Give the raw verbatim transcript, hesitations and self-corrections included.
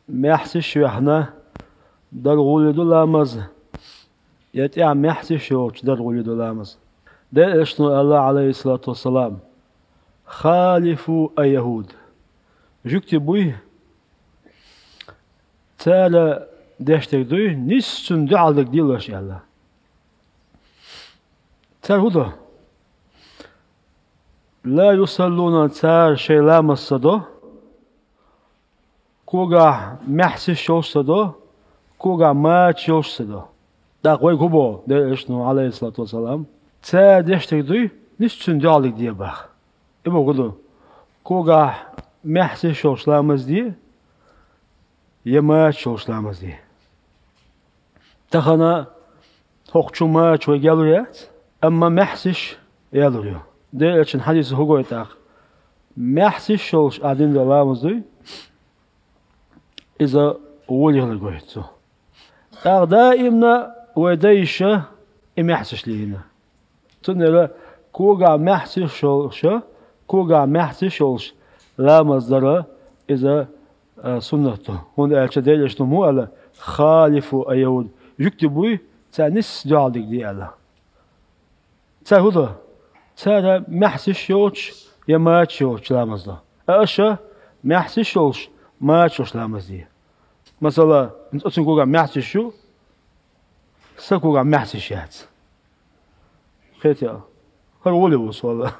Маьхьсиш йоьхна дар гӀоле ду ламаз, я тӀехь маьхьсиш йолчу дар гӀоле ду ламаз? Делан Элчано аьлла, Ӏалайхиссалату вассалам: «Халифу ай-яхӀуд». Жуьгти буй, цара деш дерг дуй, нийсса цунна дуьхьал дерг делаш аьлла. Цара хӀун до? Ла юсаллуна, цара шайн ламаз ца до, когахь маьхьсиш йолуш ца до, когахь мачаш йолуш ца до. ТӀаккха вайга хӀун боху Делан Элчано, Ӏалайхиссалату вассалам? Цара деш дерг дуй, нийсса цунна дуьхьал дерг де боху. И бохург хӀун ду? Когахь маьхьсиш йолуш ламаз де, я мачаш йолуш ламаз де. Тахана хӀокху чу мачаш вайга ялур яц, амма маьхьсиш ялур ю. Делан Элчанан хьадисо хӀун гойту тӀаккха? Маьхьсиш йолуш ахь дина долу ламаз дуй, иза гӀоле хилар гойту цо. ТӀаккха даимна вай дайша и маьхьсиш лийна. Цундела когахь маьхьсиш йолуша, когахь маьхьсиш йолуш ламаз дара иза, а, суннат ду. ХӀунда аьлча Делан Элчано хӀун аьлла: «Халифу ай-яхӀуд». Жуьгти буй, царна нийсса дуьхьал дерг де аьлла. Цара хӀун до? Цара маьхьсиш йоцуш я мачаш йоцуш ламаз до. Ткъа аша маьхьсиш йолуш, мачаш йолуш ламаз де. Масала, оцуьнан когахь маьхьсиш ю, сан когахь маьхьсиш яц. Кхетий? ХӀара гӀоле ву со, валла.